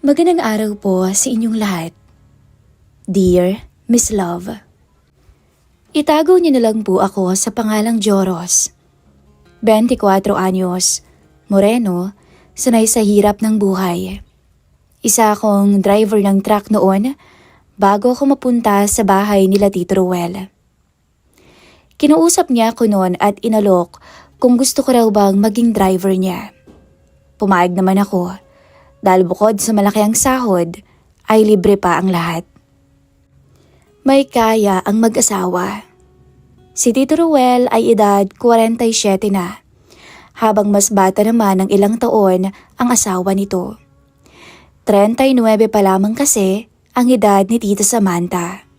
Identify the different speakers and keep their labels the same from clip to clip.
Speaker 1: Magandang araw po sa inyong lahat. Dear Miss Love, itago niyo na lang po ako sa pangalang Joros. 24 anyos, moreno, sanay sa hirap ng buhay. Isa akong driver ng truck noon bago ako mapunta sa bahay nila Tito Ruel. Kinausap niya ako noon at inalok kung gusto ko raw bang maging driver niya. Pumayag naman ako. Dahil bukod sa malaki ang sahod, ay libre pa ang lahat. May kaya ang mag-asawa. Si Tito Ruel ay edad 47 na, habang mas bata naman ng ilang taon ang asawa nito. 39 pa lamang kasi ang edad ni Tita Samantha.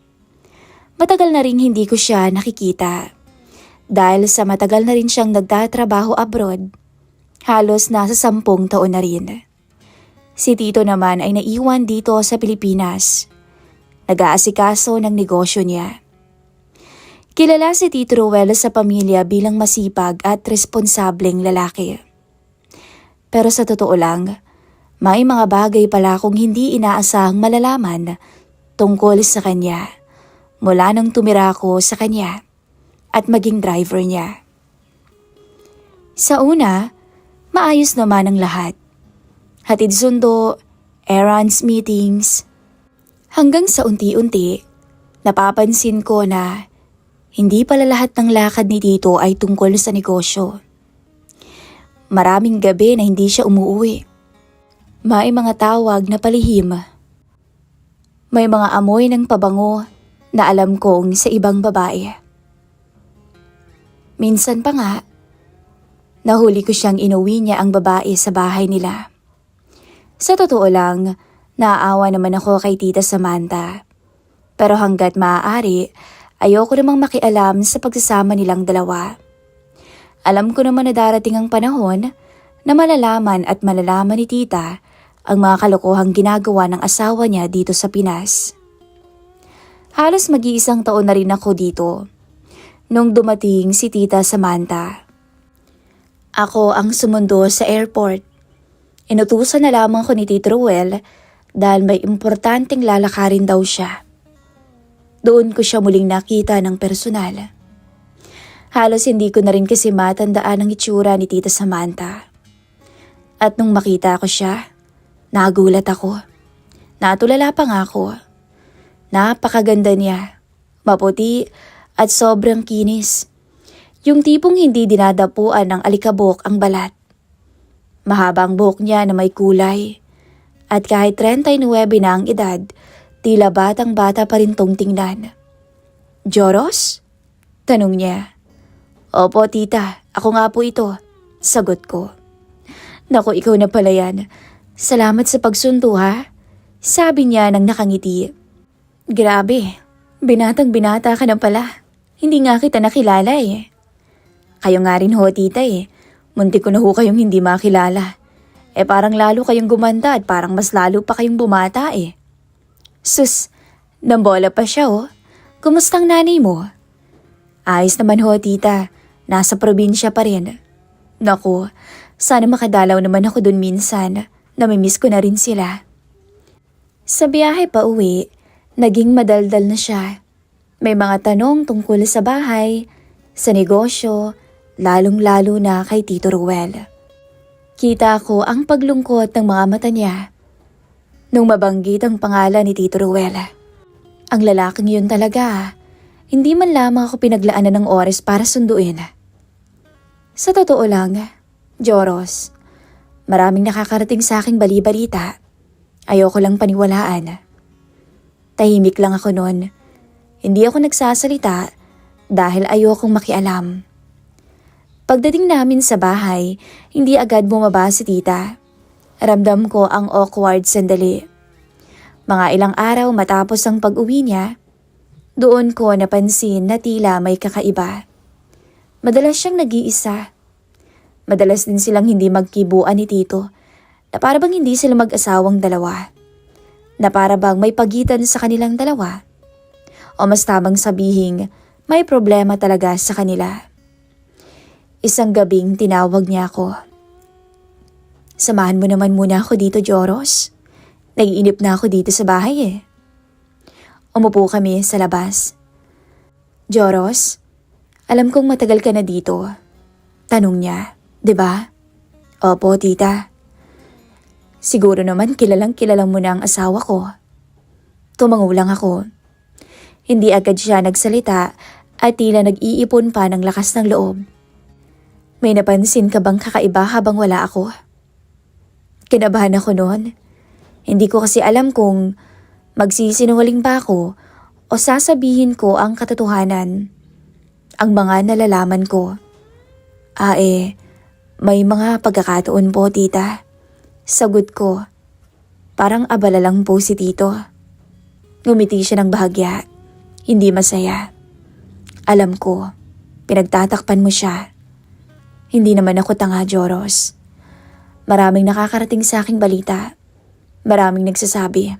Speaker 1: Matagal na rin hindi ko siya nakikita. Dahil sa matagal na rin siyang nagtatrabaho abroad, halos nasa 10 taon na rin. Si Tito naman ay naiwan dito sa Pilipinas. Nag-aasikaso ng negosyo niya. Kilala si Tito Ruel sa pamilya bilang masipag at responsableng lalaki. Pero sa totoo lang, may mga bagay pala akong hindi inaasahang malalaman tungkol sa kanya mula nang tumira ko sa kanya at maging driver niya. Sa una, maayos naman ang lahat. Hatid sundo, errands, meetings. Hanggang sa unti-unti, napapansin ko na hindi pala lahat ng lakad ni Tito ay tungkol sa negosyo. Maraming gabi na hindi siya umuwi. May mga tawag na palihim. May mga amoy ng pabango na alam kong sa ibang babae. Minsan pa nga, nahuli ko siyang inuwi niya ang babae sa bahay nila. Sa totoo lang, naaawa naman ako kay Tita Samantha. Pero hanggat maaari, ayoko namang makialam sa pagsasama nilang dalawa. Alam ko naman na darating ang panahon na malalaman at malalaman ni Tita ang mga kalokohang ginagawa ng asawa niya dito sa Pinas. Halos mag-iisang taon na rin ako dito nung dumating si Tita Samantha. Ako ang sumundo sa airport. Inutusan na lamang ko ni Tito Ruel dahil may importanteng lalakarin daw siya. Doon ko siya muling nakita ng personal. Halos hindi ko na rin kasi matandaan ang itsura ni Tita Samantha. At nung makita ko siya, nagulat ako. Natulala pa nga ako. Napakaganda niya, maputi at sobrang kinis. Yung tipong hindi dinadapuan ng alikabok ang balat. Mahabang buhok niya na may kulay. At kahit 39 na ang edad, tila batang-bata pa rin tong tingnan. "Joros?" tanong niya. "Opo, tita. Ako nga po ito." Sagot ko. "Naku, ikaw na pala yan. Salamat sa pagsundo ha." Sabi niya nang nakangiti. "Grabe, binatang-binata ka na pala. Hindi nga kita nakilala eh." "Kayo nga rin ho, tita eh. Muntik ko na ho kayong hindi makilala. Parang lalo kayong gumanda at parang mas lalo pa kayong bumata eh." "Sus, nambola pa siya oh. Kumustang nanay mo?" "Ayos naman ho, tita. Nasa probinsya pa rin." "Naku, sana makadalaw naman ako dun minsan. Namimiss ko na rin sila." Sa biyahe pa uwi, naging madaldal na siya. May mga tanong tungkol sa bahay, sa negosyo, lalong-lalo na kay Tito Ruel. Kita ko ang paglungkot ng mga mata niya nung mabanggit ang pangalan ni Tito Ruel. Ang lalaking yun talaga, hindi man lamang ako pinaglaanan ng oras para sunduin. Sa totoo lang, Joros, maraming nakakarating sa aking bali-balita. Ayoko lang paniwalaan. Tahimik lang ako noon. Hindi ako nagsasalita dahil ayokong makialam. Pagdating namin sa bahay, hindi agad bumaba si tita. Ramdam ko ang awkward sandali. Mga ilang araw matapos ang pag-uwi niya, doon ko napansin na tila may kakaiba. Madalas siyang nag-iisa. Madalas din silang hindi magkibuan ni Tito, na para bang hindi sila mag-asawang dalawa. Na para bang may pagitan sa kanilang dalawa. O mas tamang sabihing may problema talaga sa kanila. Isang gabing tinawag niya ako. "Samahan mo naman muna ako dito, Joros. Naiinip na ako dito sa bahay eh. Umupo kami sa labas. Joros, alam kong matagal ka na dito. Tanong niya, 'di ba? Opo, tita. Siguro naman kilalang mo na ang asawa ko. Tumangulang ako. Hindi agad siya nagsalita at tila nag-iipon pa ng lakas ng loob. May napansin ka bang kakaiba habang wala ako? Kinabahan ako noon. Hindi ko kasi alam kung magsisinungaling ba ako o sasabihin ko ang katotohanan. Ang mga nalalaman ko. May mga pagkakataon po, tita. Sagot ko. Parang abala lang po si tito. Ngumiti siya ng bahagya. Hindi masaya. Alam ko, pinagtatakpan mo siya. Hindi naman ako tanga, Joros. Maraming nakakarating sa aking balita. Maraming nagsasabi.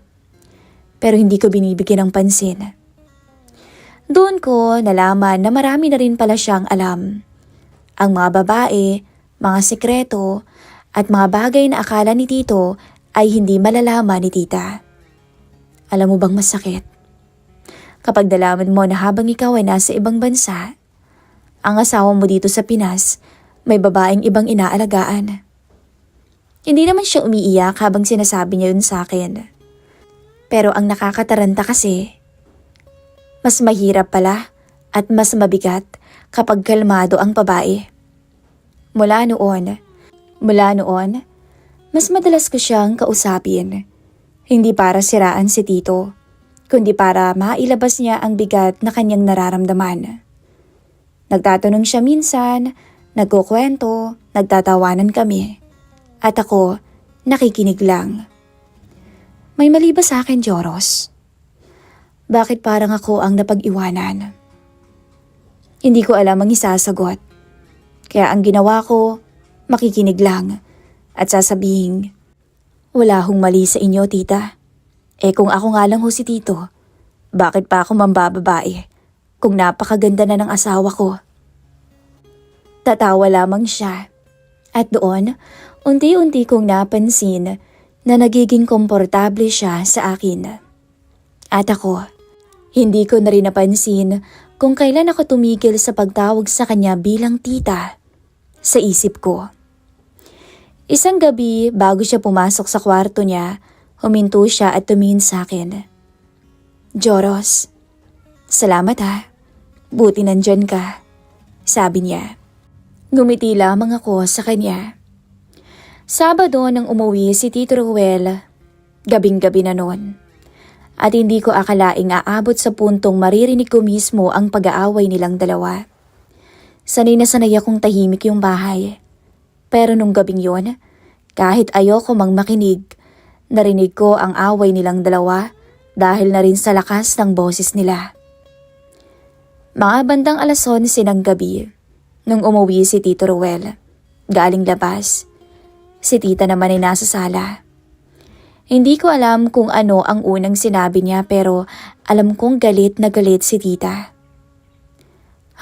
Speaker 1: Pero hindi ko binibigyan ng pansin. Doon ko nalaman na marami na rin pala siyang alam. Ang mga babae, mga sikreto, at mga bagay na akala ni tito ay hindi malalaman ni tita. Alam mo bang masakit? Kapag nalaman mo na habang ikaw ay nasa ibang bansa, ang asawa mo dito sa Pinas may babaeng ibang inaalagaan. Hindi naman siya umiiyak habang sinasabi niya yun sa akin. Pero ang nakakataranta kasi, mas mahirap pala at mas mabigat kapag kalmado ang babae. Mula noon, mas madalas ko siyang kausapin. Hindi para siraan si tito, kundi para mailabas niya ang bigat na kanyang nararamdaman. Nagtatanong siya minsan, nagkukwento, nagtatawanan kami. At ako, nakikinig lang. May mali ba sa akin, Joros? Bakit parang ako ang napag-iwanan? Hindi ko alam ang isasagot. Kaya ang ginawa ko, makikinig lang at sasabihin, wala hong mali sa inyo, tita. Kung ako nga lang ho si tito, bakit pa ako mambababae kung napakaganda na ng asawa ko? Tatawa lamang siya. At doon, unti-unti kong napansin na nagiging komportable siya sa akin. At ako, hindi ko na rin napansin kung kailan ako tumigil sa pagtawag sa kanya bilang tita sa isip ko. Isang gabi bago siya pumasok sa kwarto niya, huminto siya at tumingin sa akin. Joros, salamat ha. Buti nandyan ka, sabi niya. Ngumiti lamang ako sa kanya. Sabado nang umuwi si Tito Ruel, gabing-gabi na noon. At hindi ko akalaing aabot sa puntong maririnig ko mismo ang pag-aaway nilang dalawa. Sanay na sanay akong tahimik yung bahay. Pero nung gabing yon, kahit ayoko mang makinig, narinig ko ang away nilang dalawa dahil na rin sa lakas ng boses nila. Mga bandang 11:00 ng gabi, nung umuwi si Tito Ruel, galing labas. Si tita naman ay nasa sala. Hindi ko alam kung ano ang unang sinabi niya pero alam kong galit na galit si tita.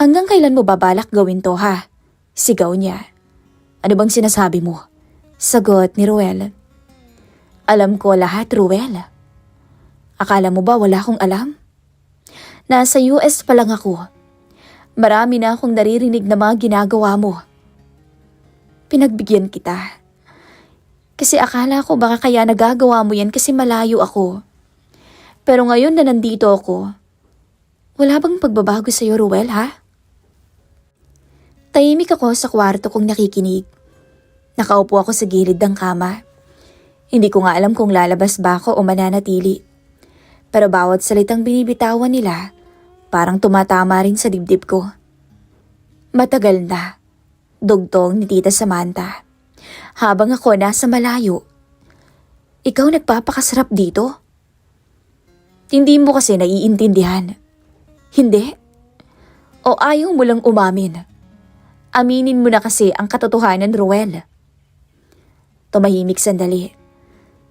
Speaker 1: Hanggang kailan mo babalak gawin to ha? Sigaw niya. Ano bang sinasabi mo? Sagot ni Ruel. Alam ko lahat, Ruel. Akala mo ba wala akong alam? Nasa US pa lang ako. Marami na akong naririnig na mga ginagawa mo. Pinagbigyan kita. Kasi akala ko baka kaya nagagawa mo yan kasi malayo ako. Pero ngayon na nandito ako, wala bang pagbabago sa'yo, Ruel, ha? Tahimik ako sa kwarto kong nakikinig. Nakaupo ako sa gilid ng kama. Hindi ko nga alam kung lalabas ba ako o mananatili. Pero bawat salitang binibitawan nila, parang tumatama rin sa dibdib ko. Matagal na, dugtong ni Tita Samantha. Habang ako nasa malayo. Ikaw nagpapakasarap dito? Hindi mo kasi naiintindihan. Hindi? O ayaw mo lang umamin? Aminin mo na kasi ang katotohanan, Ruel. Tumahimik sandali.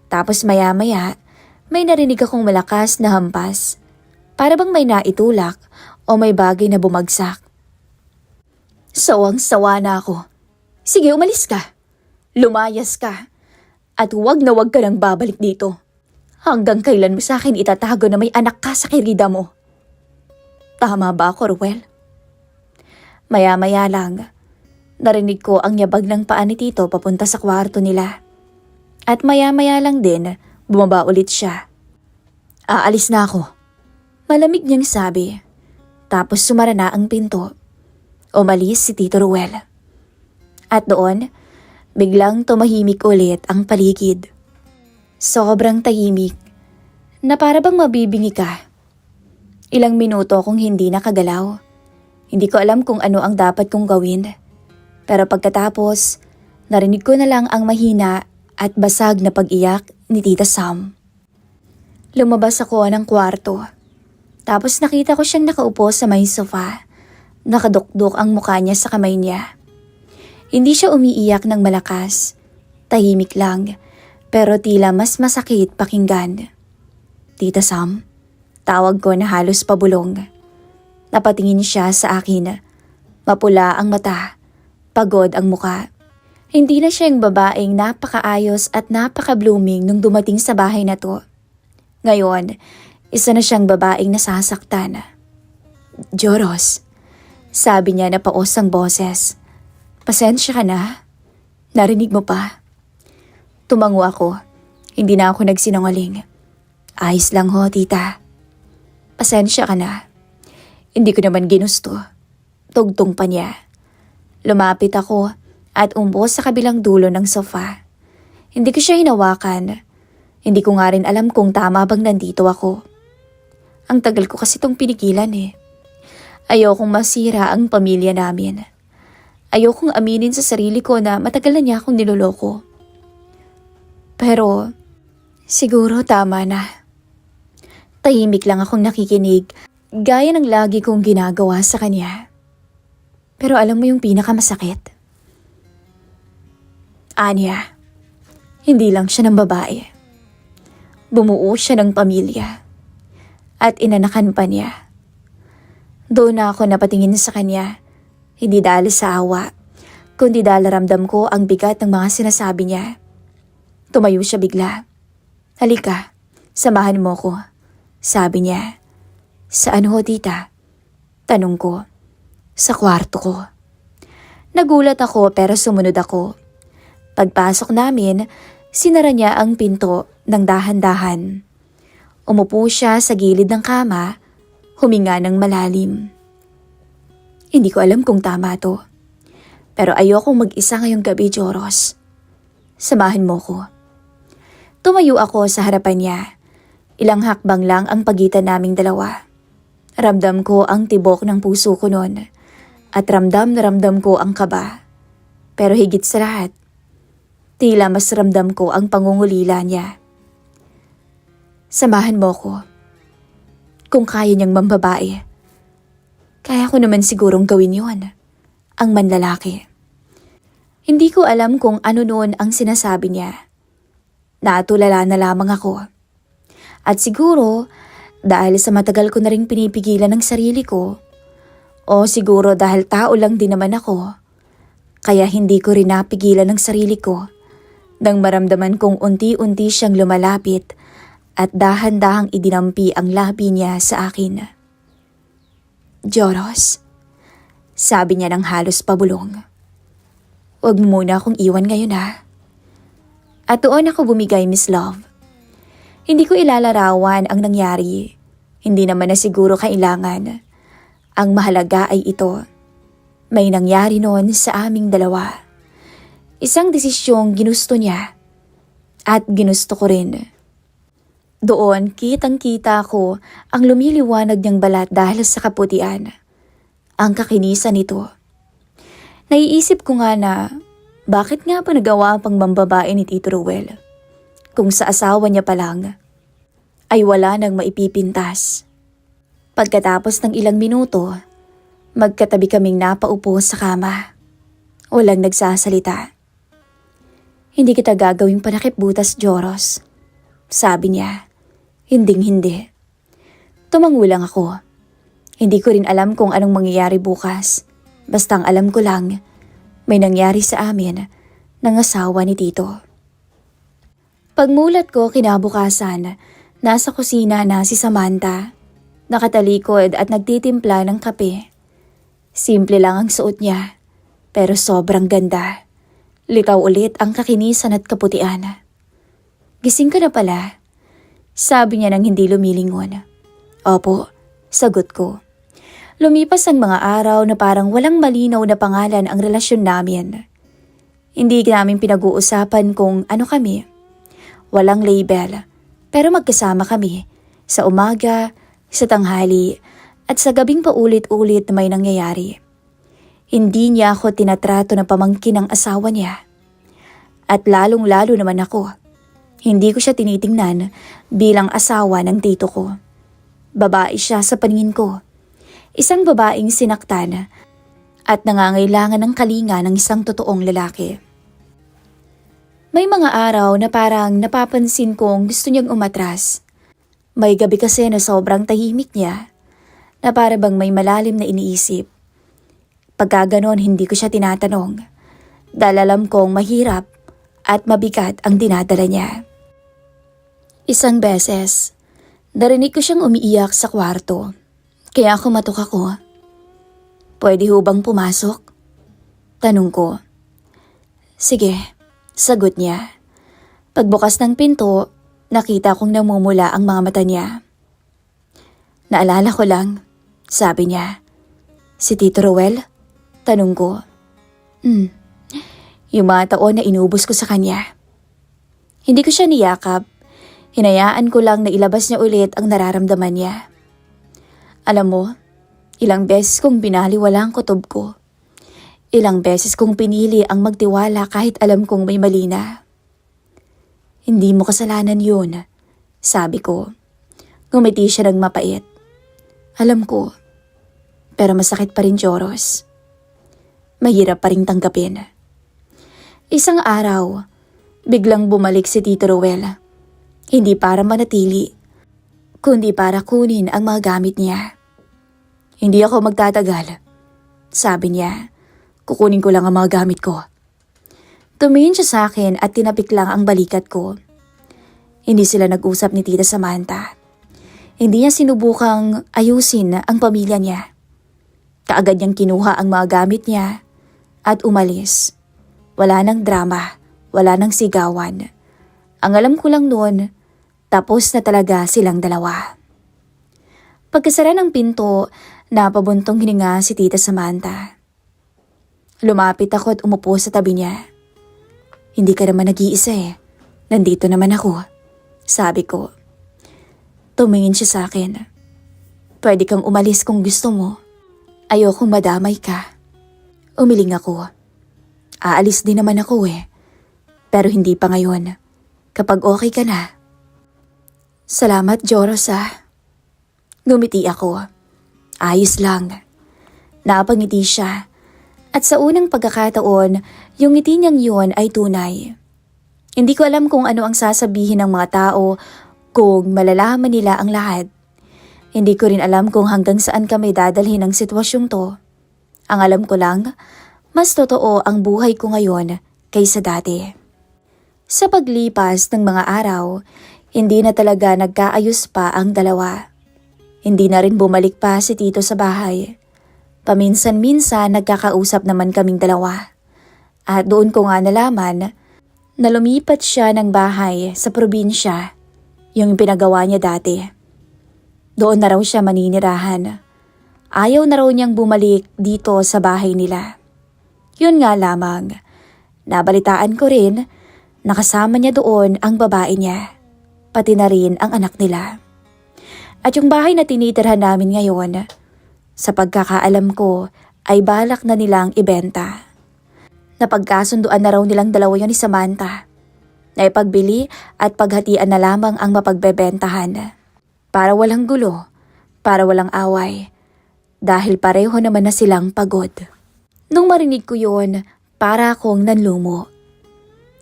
Speaker 1: Tapos maya-maya, may narinig akong malakas na hampas. Para bang may naitulak o may bagay na bumagsak. Sawang-sawa na ako. Sige, umalis ka. Lumayas ka. At huwag na huwag ka nang babalik dito. Hanggang kailan mo sa akin itatago na may anak ka sa kirida mo? Tama ba ako, Ruel? Maya-maya lang, narinig ko ang yabag ng paa ni Tito papunta sa kwarto nila. At maya-maya lang din, bumaba ulit siya. Aalis na ako. Malamig niyang sabi. Tapos sumara na ang pinto. Umalis si Tito Ruel. At doon, biglang tumahimik ulit ang paligid. Sobrang tahimik na para bang mabibingi ka. Ilang minuto akong hindi nakagalaw. Hindi ko alam kung ano ang dapat kong gawin. Pero pagkatapos, narinig ko na lang ang mahina at basag na pag-iyak ni Tita Sam. Lumabas ako ng kwarto. Tapos nakita ko siyang nakaupo sa may sofa. Nakadukdok ang mukha niya sa kamay niya. Hindi siya umiiyak ng malakas. Tahimik lang, pero tila mas masakit pakinggan. Tita Sam, tawag ko na halos pabulong. Napatingin siya sa akin. Mapula ang mata, pagod ang muka. Hindi na siya yung babaeng napakaayos at napaka-blooming nung dumating sa bahay na to. Ngayon, isa na siyang babaeng nasasaktan. Joros, sabi niya na paos ang boses. Pasensya ka na. Narinig mo pa? Tumango ako. Hindi na ako nagsinungaling. Ayos lang ho, tita. Pasensya ka na. Hindi ko naman ginusto. Tugtong pa niya. Lumapit ako at umbos sa kabilang dulo ng sofa. Hindi ko siya hinawakan. Hindi ko nga rin alam kung tama bang nandito ako. Ang tagal ko kasi itong pinigilan eh. Ayokong masira ang pamilya namin. Ayokong aminin sa sarili ko na matagal na niya akong niloloko. Pero, siguro tama na. Tahimik lang akong nakikinig, gaya ng lagi kong ginagawa sa kanya. Pero alam mo yung pinakamasakit? Anya, hindi lang siya ng babae. Bumuo siya ng pamilya. At inanakan pa niya. Doon na ako napatingin sa kanya, hindi dahil sa awa, kundi dahil ramdam ko ang bigat ng mga sinasabi niya. Tumayo siya bigla. Halika, samahan mo ko, sabi niya. Saan ho, tita? Tanong ko. Sa kwarto ko. Nagulat ako pero sumunod ako. Pagpasok namin, sinara niya ang pinto ng dahan-dahan. Umupo siya sa gilid ng kama, huminga ng malalim. Hindi ko alam kung tama to. Pero ayokong mag-isa ngayong gabi, Joros. Samahan mo ko. Tumayo ako sa harapan niya. Ilang hakbang lang ang pagitan naming dalawa. Ramdam ko ang tibok ng puso ko noon. At ramdam na ramdam ko ang kaba. Pero higit sa lahat, tila mas ramdam ko ang pangungulila niya. Samahan mo ko. Kung kaya niyang mambabae, kaya ko naman sigurong gawin yon. Ang manlalaki. Hindi ko alam kung ano noon ang sinasabi niya. Natulala na lamang ako. At siguro, dahil sa matagal ko na ring pinipigilan ng sarili ko, o siguro dahil tao lang din naman ako, kaya hindi ko rin napigilan ng sarili ko nang maramdaman kong unti-unti siyang lumalapit at dahan-dahang idinampi ang labi niya sa akin. Joros, sabi niya ng halos pabulong. Huwag mo muna akong iwan ngayon ha. At doon ako bumigay, Miss Love. Hindi ko ilalarawan ang nangyari. Hindi naman na siguro kailangan. Ang mahalaga ay ito. May nangyari noon sa aming dalawa. Isang desisyong ginusto niya. At ginusto ko rin. Doon kitang-kita ko ang lumiliwanag niyang balat dahil sa kaputian. Ang kakinisan nito. Naiisip ko nga na bakit nga pa nagawa pang mambabae ni Tito Ruel? Kung sa asawa niya pa lang ay wala nang maipipintas. Pagkatapos ng ilang minuto, magkatabi kaming napaupo sa kama. Walang nagsasalita. Hindi kita gagawing panakip-butas, Joros. Sabi niya, hinding-hindi. Tumango lang ako. Hindi ko rin alam kung anong mangyayari bukas. Basta ang alam ko lang, may nangyari sa amin ng asawa ni Tito. Pagmulat ko kinabukasan, nasa kusina na si Samantha. Nakatalikod at nagtitimpla ng kape. Simple lang ang suot niya, pero sobrang ganda. Likaw ulit ang kakinisan at kaputian. Gising ka na pala? Sabi niya nang hindi lumilingon. Opo, sagot ko. Lumipas ang mga araw na parang walang malinaw na pangalan ang relasyon namin. Hindi namin pinag-uusapan kung ano kami. Walang label, pero magkasama kami sa umaga, sa tanghali, at sa gabing paulit-ulit na may nangyayari. Hindi niya ako tinatrato na pamangkin ng asawa niya. At lalong-lalo naman ako. Hindi ko siya tinitingnan bilang asawa ng tito ko. Babae siya sa paningin ko. Isang babaeng sinaktan at nangangailangan ng kalinga ng isang totoong lalaki. May mga araw na parang napapansin kong gusto niyang umatras. May gabi kasi na sobrang tahimik niya, na para bang may malalim na iniisip. Pagka ganon, hindi ko siya tinatanong, dahil alam kong mahirap at mabigat ang dinadala niya. Isang beses, narinig ko siyang umiiyak sa kwarto, kaya kumatok ako. Pwede ho bang pumasok? Tanong ko. Sige, sagot niya. Pagbukas ng pinto, nakita kong namumula ang mga mata niya. Naalala ko lang, sabi niya. Si Tito Roel? Tanong ko. Yung mga taon na inubos ko sa kanya. Hindi ko siya niyakap. Hinayaan ko lang na ilabas niya ulit ang nararamdaman niya. Alam mo, ilang beses kong binaliwala ang kutob ko. Ilang beses kong pinili ang magtiwala kahit alam kong may mali na. Hindi mo kasalanan yun, sabi ko. Ngumiti siya ng mapait. Alam ko, pero masakit pa rin, Joros. Mahirap pa rin tanggapin. Isang araw, biglang bumalik si Tito Roel. Hindi para manatili, kundi para kunin ang mga gamit niya. Hindi ako magtatagal, sabi niya. Kukunin ko lang ang mga gamit ko. Tumingin siya sa akin at tinapik lang ang balikat ko. Hindi sila nag-usap ni Tita Samantha. Hindi niya sinubukang ayusin ang pamilya niya. Kaagad niyang kinuha ang mga gamit niya at umalis. Wala nang drama, wala nang sigawan. Ang alam ko lang noon, tapos na talaga silang dalawa. Pagkasara ng pinto, napabuntong hininga si Tita Samantha. Lumapit ako at umupo sa tabi niya. Hindi ka naman nag-iisa eh. Nandito naman ako, sabi ko. Tumingin siya sa akin. Pwede kang umalis kung gusto mo. Ayokong madamay ka. Umiling ako. Aalis din naman ako eh. Pero hindi pa ngayon. Kapag okay ka na. Salamat, Joros ah. Ngumiti ako. Ayos lang. Napangiti siya. At sa unang pagkakataon, yung ngiti niyang yun ay tunay. Hindi ko alam kung ano ang sasabihin ng mga tao kung malalaman nila ang lahat. Hindi ko rin alam kung hanggang saan kami dadalhin ng sitwasyong to. Ang alam ko lang, mas totoo ang buhay ko ngayon kaysa dati. Sa paglipas ng mga araw, hindi na talaga nagkaayos pa ang dalawa. Hindi na rin bumalik pa si Tito sa bahay. Paminsan-minsan nagkakausap naman kaming dalawa. At doon ko nga nalaman na lumipat siya ng bahay sa probinsya, yung pinagawa niya dati. Doon na raw siya maninirahan. Ayaw na raw niyang bumalik dito sa bahay nila. Yun nga lamang, nabalitaan ko rin na kasama niya doon ang babae niya, pati na rin ang anak nila. At yung bahay na tinitirhan namin ngayon, sa pagkakaalam ko ay balak na nilang ibenta. Napagkasunduan na raw nilang dalawa yun ni Samantha. Na ipagbili at paghatian na lamang ang mapagbebentahan. Para walang gulo, para walang away. Dahil pareho naman na silang pagod. Nung marinig ko yun, para akong nanlumo.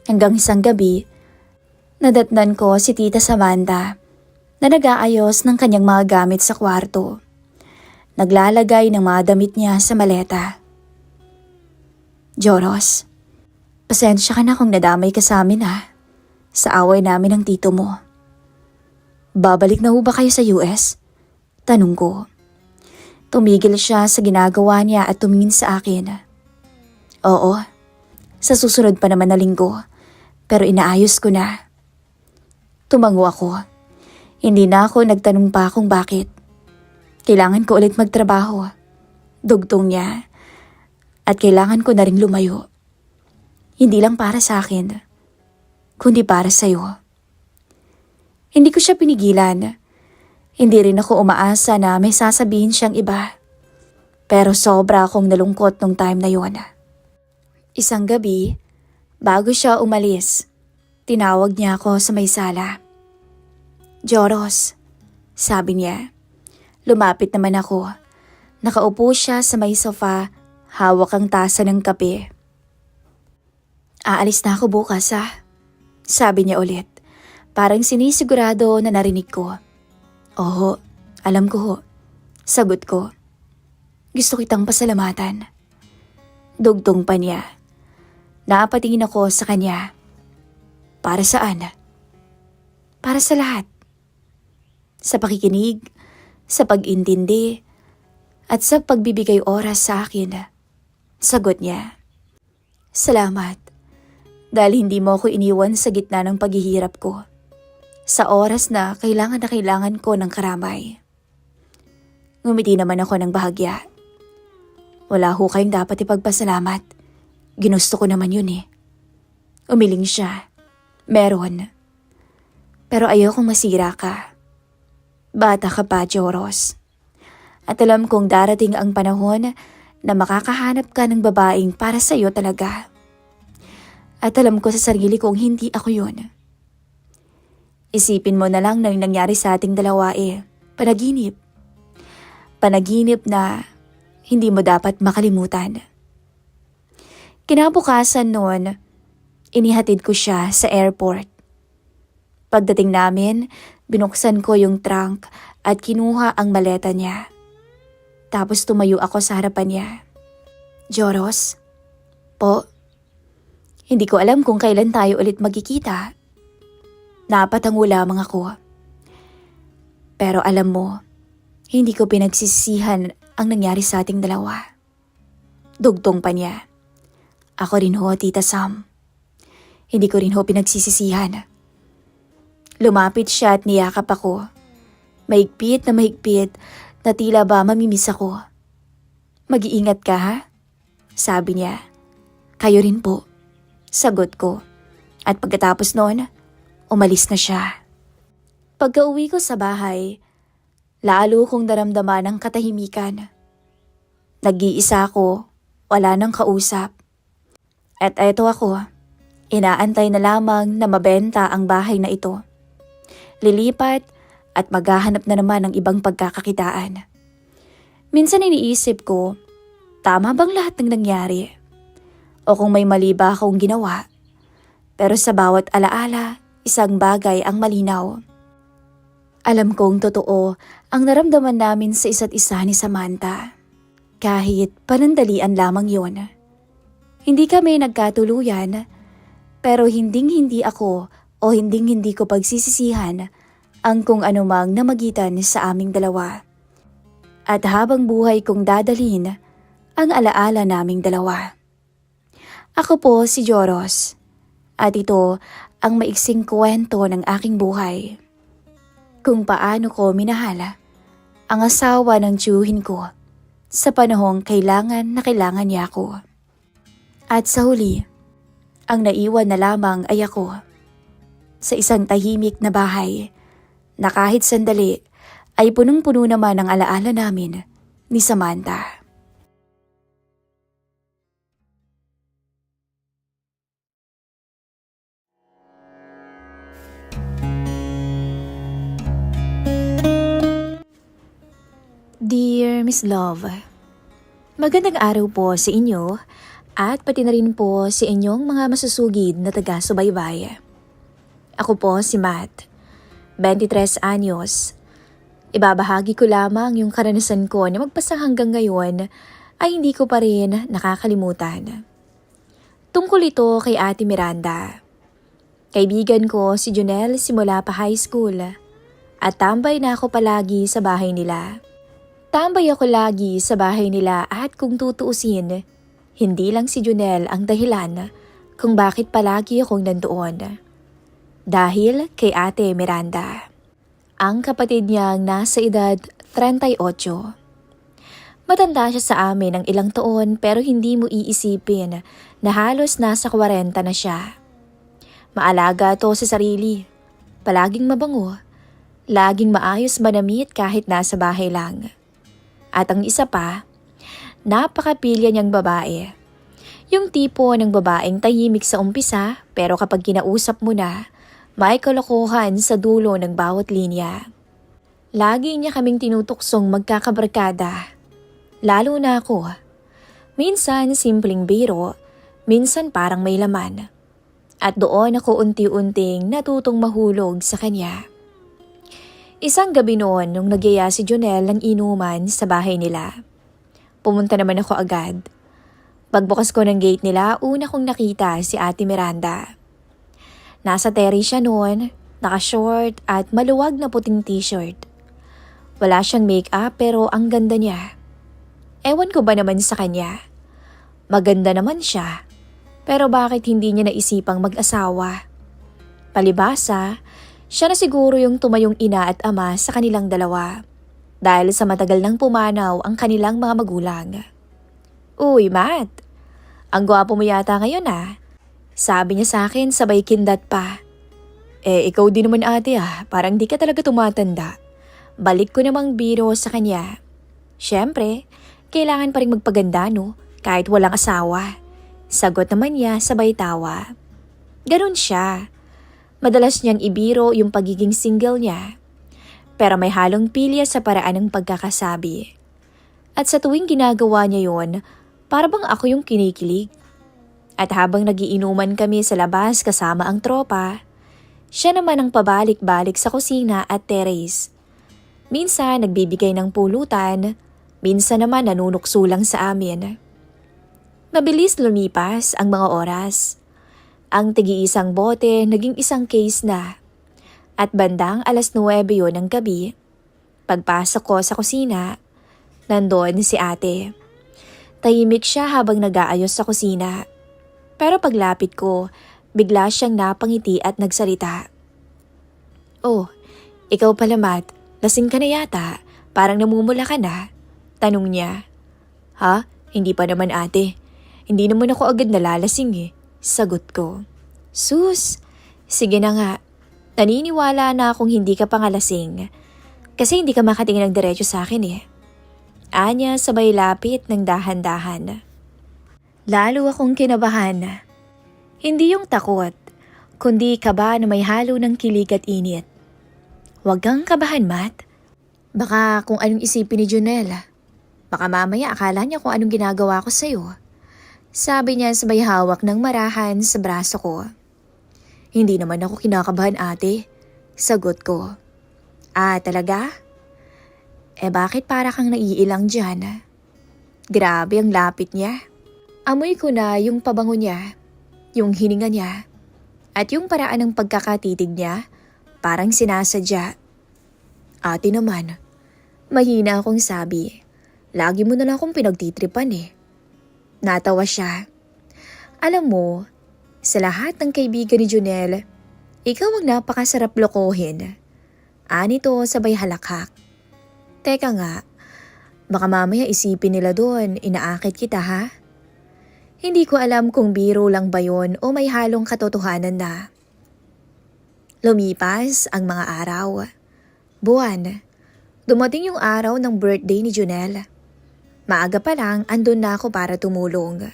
Speaker 1: Hanggang isang gabi, nadatnan ko si Tita Samantha na nag-aayos ng kanyang mga gamit sa kwarto. Naglalagay ng mga damit niya sa maleta. Joros, pasensya ka na kung nadamay ka sa amin ha. sa away namin ng tito mo. Babalik na ho ba kayo sa US? Tanong ko. Tumigil siya sa ginagawa niya at tumingin sa akin. Oo, sa susunod pa naman na linggo, pero inaayos ko na. Tumango ako. Hindi na ako nagtanong pa kung bakit. Kailangan ko ulit magtrabaho. Dugtong niya. At kailangan ko na ring lumayo. Hindi lang para sa akin, kundi para sa'yo. Hindi ko siya pinigilan. Hindi rin ako umaasa na may sasabihin siyang iba. Pero sobra akong nalungkot nung time na yon. Isang gabi, bago siya umalis, tinawag niya ako sa may sala. Joros, sabi niya. Lumapit naman ako. Nakaupo siya sa may sofa, hawak ang tasa ng kape. Aalis na ako bukas sabi niya ulit. Parang sinisigurado na narinig ko. Oo, alam ko ho. Sagot ko. Gusto kitang pasalamatan. Dugtong pa niya. Napatingin ako sa kanya. Para saan? Para sa lahat. Sa pakikinig, sa pag-intindi, at sa pagbibigay oras sa akin. Sagot niya. Salamat. Dahil hindi mo ako iniwan sa gitna ng paghihirap ko. Sa oras na kailangan ko ng karamay. Ngumiti naman ako ng bahagya. Wala ho kayong dapat ipagpasalamat. Ginusto ko naman yun . Umiling siya. Meron. Pero ayokong masira ka. Bata ka pa, Joros. At alam kong darating ang panahon na makakahanap ka ng babaeng para sa'yo talaga. At alam ko sa sarili kong hindi ako yun. Isipin mo na lang na yung nangyari sa ating dalawa panaginip. Panaginip na hindi mo dapat makalimutan. Kinabukasan noon, inihatid ko siya sa airport. Pagdating namin, binuksan ko yung trunk at kinuha ang maleta niya. Tapos tumayo ako sa harapan niya. Joros? Po? Hindi ko alam kung kailan tayo ulit magkikita. Napatango lamang ako. Pero alam mo, hindi ko pinagsisisihan ang nangyari sa ating dalawa. Dugtong pa niya. Ako rin ho, Tita Sam. Hindi ko rin ho pinagsisisihan. Lumapit siya at niyakap ako. Mahigpit na tila ba mamimiss ako. Mag-iingat ka ha? Sabi niya. Kayo rin po. Sagot ko. At pagkatapos noon, umalis na siya. Pagka-uwi ko sa bahay, lalo kong naramdaman ang katahimikan. Nag-iisa ako, wala nang kausap. At eto ako, inaantay na lamang na mabenta ang bahay na ito. Lilipat at maghahanap na naman ng ibang pagkakakitaan. Minsan iniisip ko, tama bang lahat ng nangyari? O kung may mali ba akong ginawa? Pero sa bawat alaala, isang bagay ang malinaw. Alam kong totoo ang naramdaman namin sa isa't isa ni Samantha. Kahit panandalian lamang yon. Hindi kami nagkatuluyan, pero hinding-hindi ako o hinding-hindi ko pagsisisihan ang kung anumang namagitan sa aming dalawa. At habang buhay kong dadalhin ang alaala naming dalawa. Ako po si Joros, at ito ang maiksing kwento ng aking buhay. Kung paano ko minahala ang asawa ng tiyuhin ko sa panahong kailangan na kailangan niya ako. At sa huli, ang naiwan na lamang ay ako sa isang tahimik na bahay na kahit sandali ay punong-puno naman ang alaala namin ni Samantha. Dear Miss Love, magandang araw po sa inyo at pati na rin po sa inyong mga masusugid na taga-subaybay. Ako po si Matt, 23 anyos. Ibabahagi ko lamang yung karanasan ko na magpasa hanggang ngayon ay hindi ko pa rin nakakalimutan. Tungkol ito kay Ate Miranda. Kaibigan ko si Junel simula pa high school at tambay na ako palagi sa bahay nila. Tambay ako lagi sa bahay nila at kung tutuusin, hindi lang si Junel ang dahilan kung bakit palagi akong nandoon. Dahil kay Ate Miranda. Ang kapatid niyang nasa edad 38. Matanda siya sa amin ng ilang taon pero hindi mo iisipin na halos nasa 40 na siya. Maalaga to sa sarili, palaging mabango, laging maayos manamit kahit nasa bahay lang. At ang isa pa, napakapilya niyang babae. Yung tipo ng babaeng tahimik sa umpisa pero kapag kinausap mo na, may kalokohan sa dulo ng bawat linya. Lagi niya kaming tinutuksong magkakabarkada. Lalo na ako. Minsan simpleng biro, minsan parang may laman. At doon ako unti-unting natutong mahulog sa kanya. Isang gabi noon nung nagyaya si Junel ng inuman sa bahay nila. Pumunta naman ako agad. Pagbukas ko ng gate nila, una kong nakita si Ate Miranda. Nasa terrace siya noon, naka-short at maluwag na puting t-shirt. Wala siyang make-up pero ang ganda niya. Ewan ko ba naman sa kanya. Maganda naman siya, pero bakit hindi niya naisipang mag-asawa? Palibhasa, siya na siguro yung tumayong ina at ama sa kanilang dalawa dahil sa matagal nang pumanaw ang kanilang mga magulang. Uy, Matt, ang gwapo mo yata ngayon ah. Sabi niya sa akin sabay kindat pa. Ikaw din naman ate ah, parang di ka talaga tumatanda. Balik ko namang biro sa kanya. Siyempre, kailangan pa rin magpaganda no, kahit walang asawa. Sagot naman niya sabay tawa. Ganun siya. Madalas niyang ibiro yung pagiging single niya. Pero may halong pilya sa paraan ng pagkakasabi. At sa tuwing ginagawa niya yon, para bang ako yung kinikilig. At habang nagiinuman kami sa labas kasama ang tropa, siya naman ang pabalik-balik sa kusina at terrace. Minsan nagbibigay ng pulutan, minsan naman nanunukso lang sa amin. Mabilis lumipas ang mga oras. Ang tigi-isang bote naging isang case na. At bandang 9:00 yon ng gabi, pagpasok ko sa kusina, nandoon si ate. Tahimik siya habang nag-aayos sa kusina. Pero paglapit ko, bigla siyang napangiti at nagsalita. Oh, ikaw pala Matt, lasing ka na yata, parang namumula ka na. Tanong niya. Ha? Hindi pa naman ate. Hindi naman ako agad nalalasing eh. Sagot ko. Sus, sige na nga. Naniniwala na akong hindi ka pangalasing. Kasi hindi ka makatingin ng diretso sa akin eh. Anya sabay lapit ng dahan-dahan. Lalo akong kinabahan. Hindi yung takot, kundi kaba na may halo ng kilig at init. Huwag kang kabahan, Matt. Baka kung anong isipin ni Junel. Baka mamaya akala niya kung anong ginagawa ko sa'yo. Sabi niya sabay hawak ng marahan sa braso ko. Hindi naman ako kinakabahan ate. Sagot ko. Ah, talaga? Bakit para kang naiilang dyan? Grabe ang lapit niya. Amoy ko na yung pabango niya, yung hininga niya, at yung paraan ng pagkakatitig niya, parang sinasadya. Ate naman, mahina akong sabi. Lagi mo na lang akong pinagtitripan eh. Natawa siya. Alam mo, sa lahat ng kaibigan ni Junel, ikaw ang napakasarap lokohin. Anito sabay halakhak. Teka nga, baka mamaya isipin nila doon, inaakit kita ha? Hindi ko alam kung biro lang ba yun o may halong katotohanan na. Lumipas ang mga araw. Buwan. Dumating yung araw ng birthday ni Junel. Maaga pa lang, andun na ako para tumulong.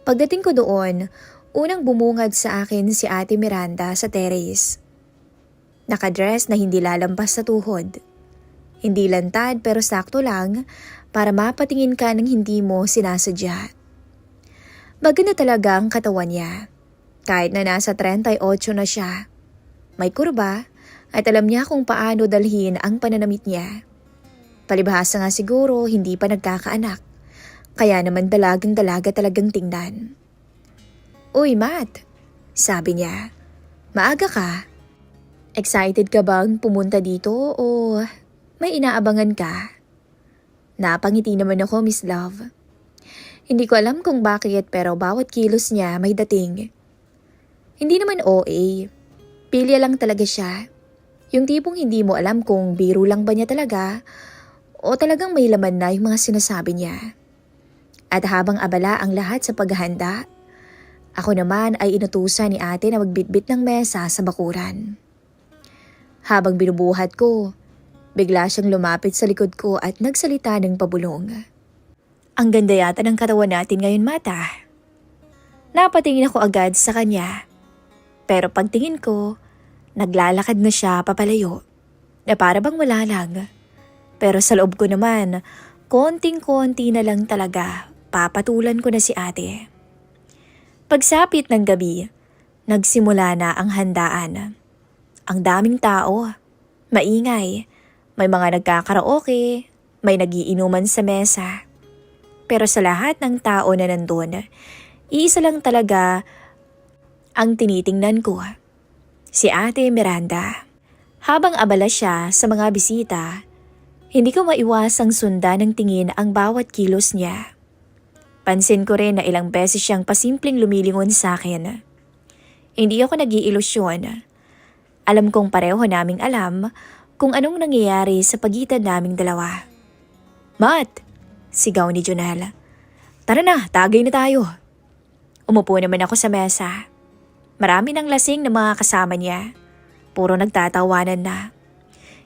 Speaker 1: Pagdating ko doon, unang bumungad sa akin si Ate Miranda sa terrace. Nakadress na hindi lalampas sa tuhod. Hindi lantad pero sakto lang para mapatingin ka ng hindi mo sinasadya. Maganda talaga ang katawan niya. Kahit na nasa 38 na siya. May kurba at alam niya kung paano dalhin ang pananamit niya. Palibhasa nga siguro hindi pa nagkakaanak. Kaya naman dalagang-dalaga talagang tingnan. Uy Matt, sabi niya. Maaga ka? Excited ka bang pumunta dito o may inaabangan ka? Napangiti naman ako, Miss Love. Hindi ko alam kung bakit pero bawat kilos niya may dating. Hindi naman OA. Pilya lang talaga siya. Yung tipong hindi mo alam kung biro lang ba niya talaga o talagang may laman na yung mga sinasabi niya. At habang abala ang lahat sa paghahanda, ako naman ay inutusan ni ate na magbitbit ng mesa sa bakuran. Habang binubuhat ko, bigla siyang lumapit sa likod ko at nagsalita ng pabulong. Ang ganda yata ng katawan natin ngayon, Mata. Napatingin ako agad sa kanya. Pero pagtingin ko, naglalakad na siya papalayo na para bang wala lang. Pero sa loob ko naman, konting-konti na lang talaga papatulan ko na si ate. Pagsapit ng gabi, nagsimula na ang handaan. Ang daming tao, maingay, may mga nagkakaraoke, may nagiinuman sa mesa. Pero sa lahat ng tao na nandun, iisa lang talaga ang tinitingnan ko. Si Ate Miranda. Habang abala siya sa mga bisita, hindi ko maiwasang sundan ng tingin ang bawat kilos niya. Pansin ko rin na ilang beses siyang pasimpleng lumilingon sa akin. Hindi ako nag-iilusyon. Alam kong pareho naming alam kung anong nangyayari sa pagitan naming dalawa. Mat! Sigaw ni Junel. Tara na, tagay na tayo. Umupo naman ako sa mesa. Marami ng lasing na mga kasama niya. Puro nagtatawanan na.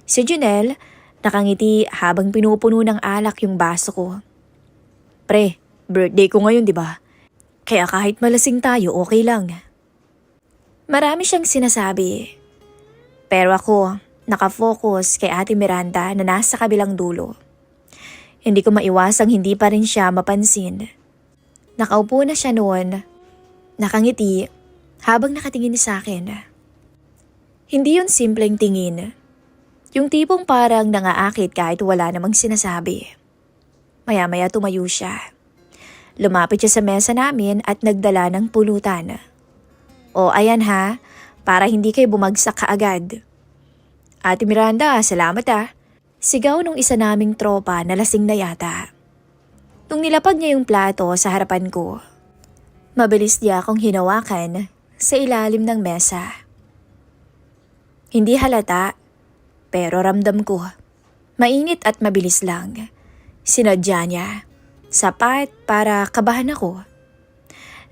Speaker 1: Si Junel nakangiti habang pinupuno ng alak yung baso ko. Pre, birthday ko ngayon, di ba? Kaya kahit malasing tayo, okay lang. Marami siyang sinasabi. Pero ako, nakafocus kay Ate Miranda na nasa kabilang dulo. Hindi ko maiwasang hindi pa rin siya mapansin. Nakaupo na siya noon, nakangiti habang nakatingin sa akin. Hindi yun simpleng tingin. Yung tipong parang nangaakit kahit wala namang sinasabi. Maya-maya tumayo siya. Lumapit siya sa mesa namin at nagdala ng pulutan. O ayan ha, para hindi kayo bumagsak kaagad. Ate Miranda, salamat ah. Sigaw nung isa naming tropa na lasing na yata. Nung nilapag niya yung plato sa harapan ko, mabilis niya akong hinawakan sa ilalim ng mesa. Hindi halata, pero ramdam ko. Mainit at mabilis lang. Sinadya niya. Sapat para kabahan ako.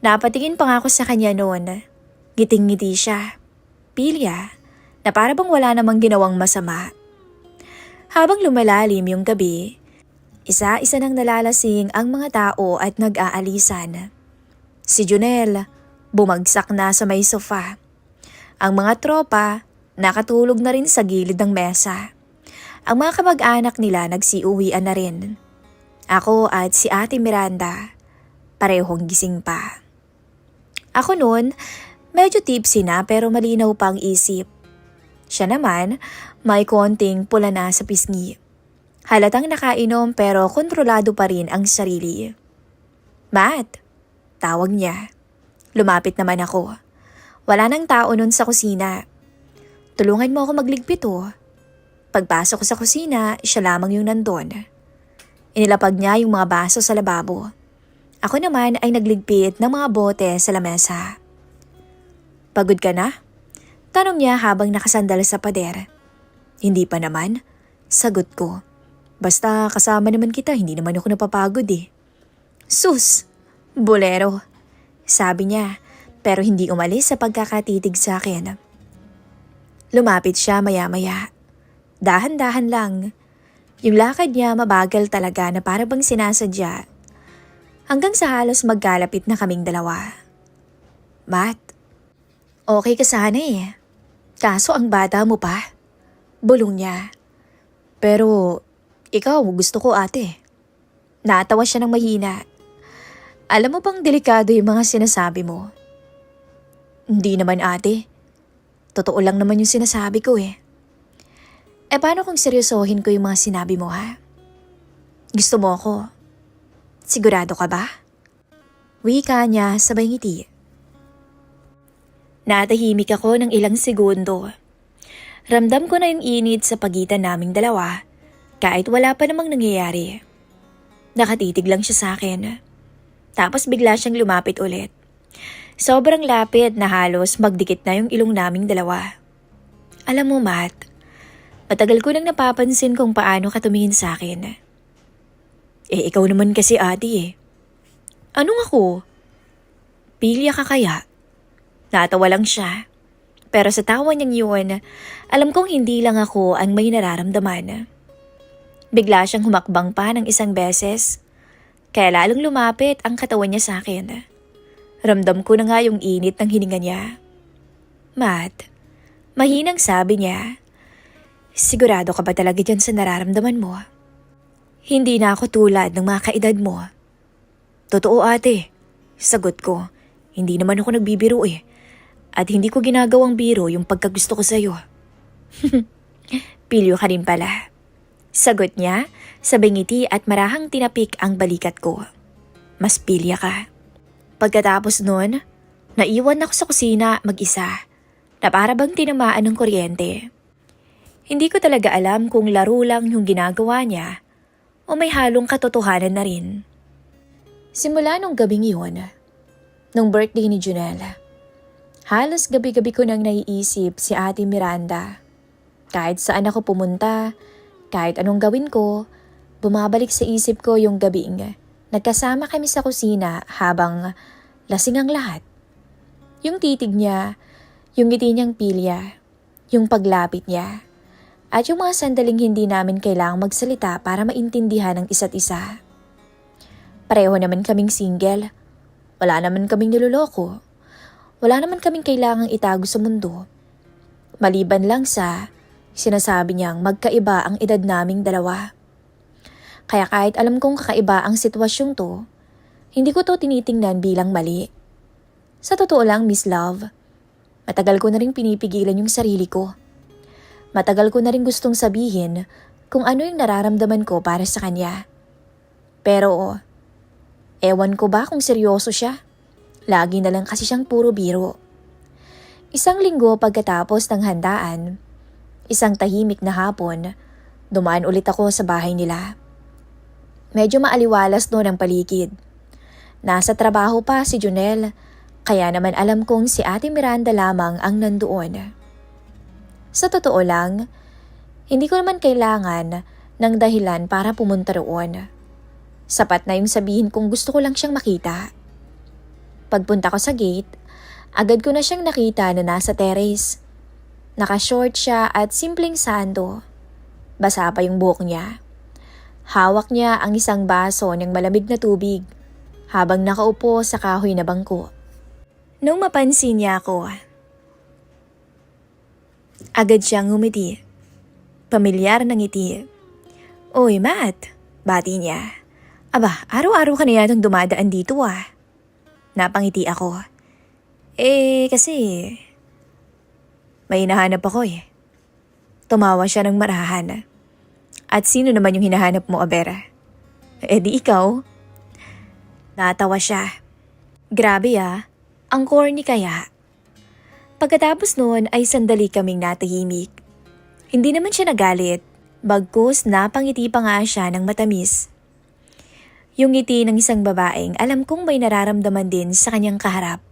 Speaker 1: Napatingin pa nga ako sa kanya noon. Giting-ngiti siya. Pilya, na para bang wala namang ginawang masama. Habang lumalalim yung gabi, isa-isa nang nalalasing ang mga tao at nag-aalisan. Si Junel, bumagsak na sa may sofa. Ang mga tropa, nakatulog na rin sa gilid ng mesa. Ang mga kamag-anak nila nagsiuwian na rin. Ako at si Ate Miranda, parehong gising pa. Ako noon, medyo tipsy na pero malinaw pa ang isip. Siya naman, may konting pula na sa pisngi. Halatang nakainom pero kontrolado pa rin ang sarili. Matt, tawag niya. Lumapit naman ako. Wala nang tao nun sa kusina. Tulungan mo ako magligpit oh. Pagpasok ko sa kusina, siya lamang yung nandun. Inilapag niya yung mga baso sa lababo. Ako naman ay nagligpit ng mga bote sa lamesa. Pagod ka na? Tanong niya habang nakasandal sa pader. Hindi pa naman. Sagot ko. Basta kasama naman kita, hindi naman ako napapagod eh. Sus! Bolero! Sabi niya, pero hindi umalis sa pagkakatitig sa akin. Lumapit siya maya-maya. Dahan-dahan lang. Yung lakad niya mabagal talaga na para bang sinasadya. Hanggang sa halos magkalapit na kaming dalawa. Matt, okay ka sana eh. Kaso ang bata mo pa. Bulong niya. Pero ikaw gusto ko ate. Natawa siya ng mahina. Alam mo bang delikado yung mga sinasabi mo? Hindi naman ate. Totoo lang naman yung sinasabi ko eh. Paano kung seryosohin ko yung mga sinabi mo ha? Gusto mo ako? Sigurado ka ba? Wika niya sabay ngiti. Natahimik ako ng ilang segundo. Ramdam ko na yung init sa pagitan naming dalawa kahit wala pa namang nangyayari. Nakatitig lang siya sa akin. Tapos bigla siyang lumapit ulit. Sobrang lapit na halos magdikit na yung ilong naming dalawa. Alam mo, Matt, matagal ko nang napapansin kung paano ka tumingin sa akin. Ikaw naman kasi ate eh. Anong ako? Pilya ka kaya? Natawa lang siya. Pero sa tawa niyang yun, alam kong hindi lang ako ang may nararamdaman. Bigla siyang humakbang pa ng isang beses. Kaya lalong lumapit ang katawan niya sa akin. Ramdam ko na nga yung init ng hininga niya. Matt, mahinang sabi niya, sigurado ka ba talaga dyan sa nararamdaman mo? Hindi na ako tulad ng mga kaedad mo. Totoo ate, sagot ko. Hindi naman ako nagbibiro eh. At hindi ko ginagawang biro yung pagkagusto ko sa'yo. Pilyo ka rin pala. Sagot niya, sabay ngiti at marahang tinapik ang balikat ko. Mas pilya ka. Pagkatapos nun, naiwan ako sa kusina mag-isa na para bang tinamaan ng kuryente. Hindi ko talaga alam kung laro lang yung ginagawa niya o may halong katotohanan na rin. Simula nung gabing yun, nung birthday ni Junella, halos gabi-gabi ko nang naiisip si Ate Miranda. Kahit saan ako pumunta, kahit anong gawin ko, bumabalik sa isip ko yung gabing nagkasama kami sa kusina habang lasing ang lahat. Yung titig niya, yung ngiti niyang pilya, yung paglapit niya, at yung mga sandaling hindi namin kailangang magsalita para maintindihan ang isa't isa. Pareho naman kaming single. Wala naman kaming niloloko. Wala naman kaming kailangang itago sa mundo. Maliban lang sa sinasabi niyang magkaiba ang edad naming dalawa. Kaya kahit alam kong kakaiba ang sitwasyong to, hindi ko to tinitingnan bilang mali. Sa totoo lang, Miss Love, matagal ko na rin pinipigilan yung sarili ko. Matagal ko na rin gustong sabihin kung ano yung nararamdaman ko para sa kanya. Pero, ewan ko ba kung seryoso siya? Lagi na lang kasi siyang puro biro. Isang linggo pagkatapos ng handaan, isang tahimik na hapon, dumaan ulit ako sa bahay nila. Medyo maaliwalas noon ang paligid. Nasa trabaho pa si Junel, kaya naman alam kong si Ate Miranda lamang ang nandoon. Sa totoo lang, hindi ko naman kailangan ng dahilan para pumunta roon. Sapat na yung sabihin kung gusto ko lang siyang makita. Pagpunta ko sa gate, agad ko na siyang nakita na nasa terrace. Naka-short siya at simpleng sando. Basa pa yung buhok niya. Hawak niya ang isang baso ng malamig na tubig habang nakaupo sa kahoy na bangko. Nung mapansin niya ako, agad siyang ngumiti. Pamilyar na ngiti. Oy, Matt, bati niya. Aba, araw-araw ka na yatang dumadaan dito ah. Napangiti ako. Kasi may hinahanap ako eh. Tumawa siya ng marahan. At sino naman yung hinahanap mo, Abera? Di ikaw. Natawa siya. Grabe ah, ang corny kaya. Pagkatapos noon ay sandali kaming natahimik. Hindi naman siya nagalit, bagkus napangiti pa nga siya ng matamis. Yung ngiti ng isang babaeng alam kong may nararamdaman din sa kanyang kaharap.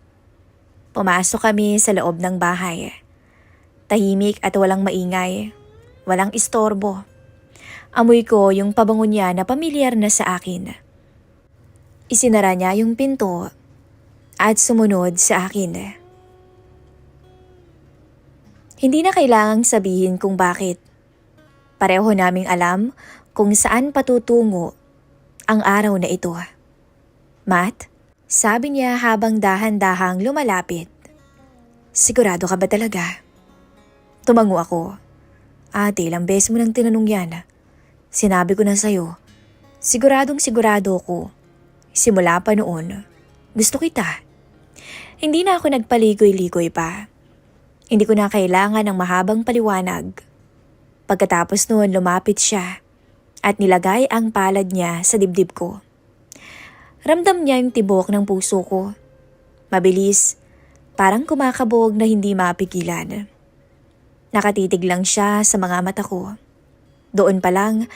Speaker 1: Pumasok kami sa loob ng bahay. Tahimik at walang maingay. Walang istorbo. Amoy ko yung pabango niya na pamilyar na sa akin. Isinara niya yung pinto at sumunod sa akin. Hindi na kailangang sabihin kung bakit. Pareho naming alam kung saan patutungo ang araw na ito. Matt, sabi niya habang dahan-dahang lumalapit. Sigurado ka ba talaga? Tumango ako. Ate, ilang beses mo nang tinanong yan. Sinabi ko na sa'yo, siguradong sigurado ko. Simula pa noon, gusto kita. Hindi na ako nagpaligoy-ligoy pa. Hindi ko na kailangan ng mahabang paliwanag. Pagkatapos noon lumapit siya at nilagay ang palad niya sa dibdib ko. Ramdam niya yung tibok ng puso ko. Mabilis, Parang kumakabog na hindi mapigilan. Nakatitig lang siya sa mga mata ko. Doon pa lang,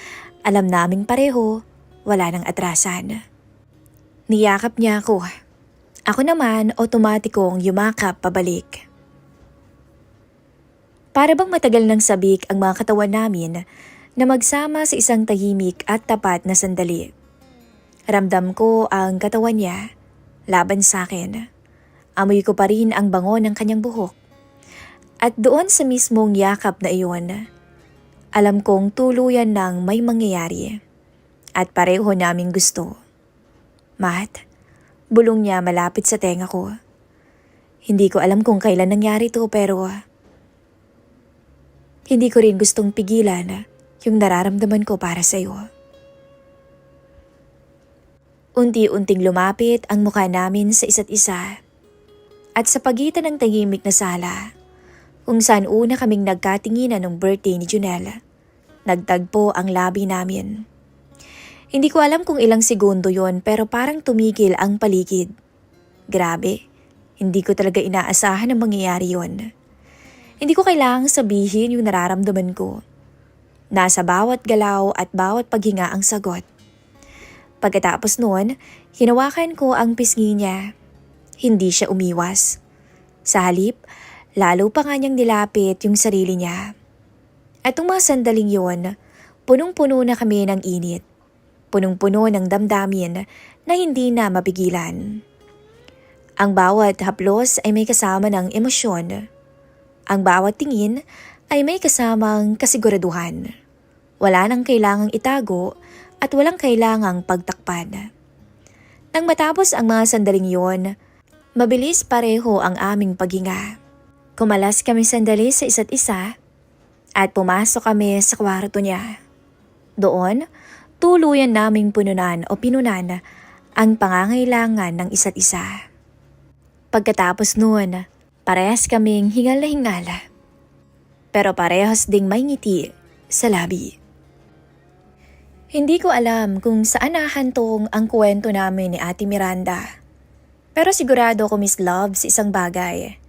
Speaker 1: alam naming pareho, wala nang atrasan. Niyakap niya ako. Ako naman, otomatikong yumakap pabalik. Para bang matagal nang sabik ang mga katawan namin na magsama sa isang tahimik at tapat na sandali. Ramdam ko ang katawan niya, laban sa akin. Amoy ko pa rin ang bango ng kanyang buhok. At doon sa mismong yakap na iyon, alam kong tuluyan ng may mangyayari. At pareho naming gusto. Matt, bulong niya malapit sa tenga ko. Hindi ko alam kung kailan nangyari to pero hindi ko rin gustong pigilan yung nararamdaman ko para sa'yo. Unti-unting lumapit ang mukha namin sa isa't isa. At sa pagitan ng tahimik na sala, kung saan una kaming nagkatinginan ng birthday ni Junel, nagtagpo ang labi namin. Hindi ko alam kung ilang segundo yon pero parang tumigil ang paligid. Grabe, hindi ko talaga inaasahan na mangyayari yon. Hindi ko kailangang sabihin yung nararamdaman ko. Nasa bawat galaw at bawat paghinga ang sagot. Pagkatapos noon, hinawakan ko ang pisngi niya. Hindi siya umiwas. Sa halip, lalo pa nga niyang nilapit yung sarili niya. At mga sandaling yon, punong-puno na kami ng init. Punong-puno ng damdamin na hindi na mapigilan. Ang bawat haplos ay may kasama ng emosyon. Ang bawat tingin ay may kasamang kasiguraduhan. Wala nang kailangang itago at walang kailangang pagtakpan. Nang matapos ang mga sandaling yon, mabilis pareho ang aming paghinga. Kumalas kami sandali sa isa't isa at pumasok kami sa kwarto niya. Doon, tuluyan naming pinunan ang pangangailangan ng isa't isa. Pagkatapos noon, parehas kaming hingal na hingal. Pero parehas ding may ngiti sa labi. Hindi ko alam kung saan nahantong ang kwento namin ni Ate Miranda. Pero sigurado ko Miss Love sa isang bagay.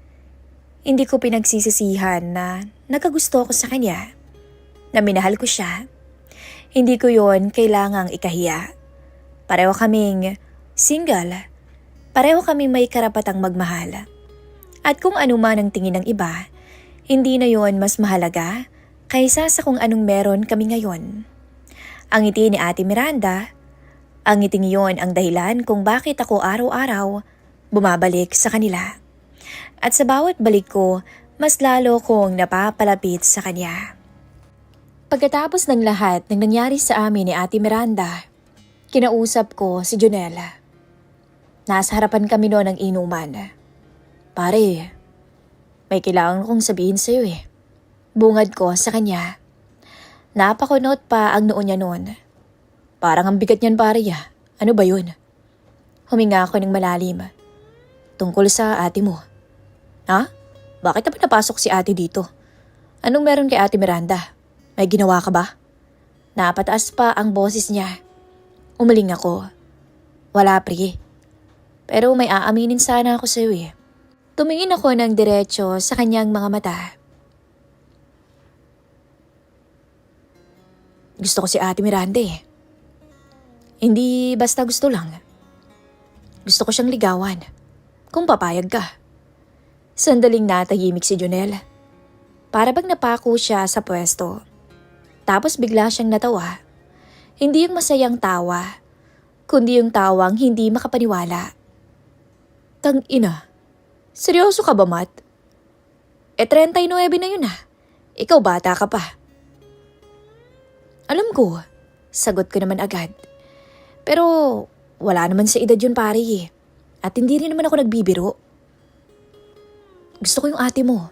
Speaker 1: Hindi ko pinagsisisihan na nakagusto ko sa kanya. Na minahal ko siya. Hindi ko yon kailangang ikahiya. Pareho kaming single. Pareho kaming may karapatang magmahal. At kung ano man ang tingin ng iba, hindi na yon mas mahalaga kaysa sa kung anong meron kami ngayon. Ang ngiti ni Ate Miranda, ang ngiting yon ang dahilan kung bakit ako araw-araw bumabalik sa kanila. At sa bawat balik ko, mas lalo kong napapalapit sa kanya. Pagkatapos ng lahat ng nangyari sa amin ni Ate Miranda, kinausap ko si Junel. Nasa harapan kami noon ng inuman. Pare, may kailangan kong sabihin sa'yo eh. Bungad ko sa kanya. Napakunot pa ang noo niya noon. Parang ang bigat niyan pare ya. Ano ba yun? Huminga ako ng malalim. Tungkol sa ate mo. Ha? Bakit na napasok si ate dito? Anong meron kay Ate Miranda? May ginawa ka ba? Napataas pa ang boses niya. Umaling ako. Wala pre. Pero may aaminin sana ako sa'yo eh. Tumingin ako ng diretso sa kanyang mga mata. Gusto ko si Ate Miranda eh. Hindi basta gusto lang. Gusto ko siyang ligawan. Kung papayag ka. Sandaling natahimik si Junel. Para bang napako siya sa pwesto. Tapos bigla siyang natawa. Hindi yung masayang tawa, kundi yung tawang hindi makapaniwala. Tang ina, seryoso ka ba Matt? 39 na yun ah. Ikaw bata ka pa. Alam ko, sagot ko naman agad. Pero wala naman sa edad yun pare eh. At hindi rin naman ako nagbibiro. Gusto ko yung ate mo.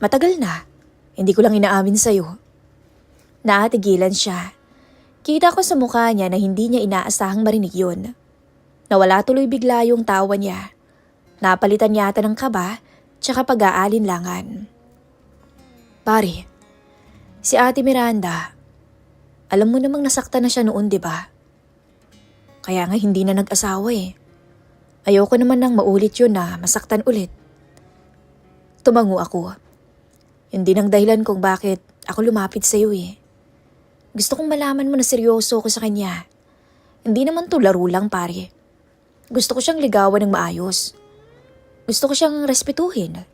Speaker 1: Matagal na. Hindi ko lang inaamin sa'yo. Naatigilan siya. Kita ko sa mukha niya na hindi niya inaasahang marinig yun. Nawala tuloy bigla yung tawa niya. Napalitan yata ng kaba tsaka pag-aalinlangan. Pare, si Ate Miranda, alam mo namang nasaktan na siya noon, di ba? Kaya nga hindi na nag-asawa eh. Ayoko naman nang maulit yun na masaktan ulit.
Speaker 2: Tumango ako. Yun din ang dahilan kung bakit ako lumapit sa'yo eh. Gusto kong malaman mo na seryoso ako sa kanya. Hindi naman to laro lang pare. Gusto ko siyang ligawan ng maayos. Gusto ko siyang respetuhin.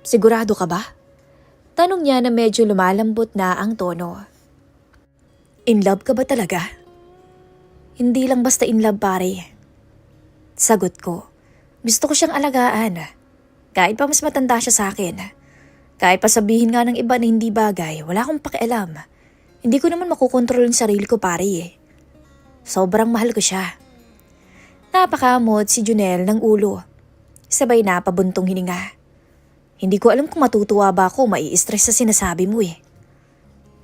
Speaker 2: Sigurado ka ba? Tanong niya na medyo lumalambot na ang tono. In love ka ba talaga? Hindi lang basta in love pare. Sagot ko. Gusto ko siyang alagaan. Kahit pa mas matanda siya sa akin. Kahit pa sabihin nga ng iba na hindi bagay, wala akong pakialam. Hindi ko naman makukontrol ang sarili ko pare eh. Sobrang mahal ko siya. Napakamot si Junel ng ulo. Sabay na pabuntong hininga. Hindi ko alam kung matutuwa ba ako o mai-stress sa sinasabi mo eh.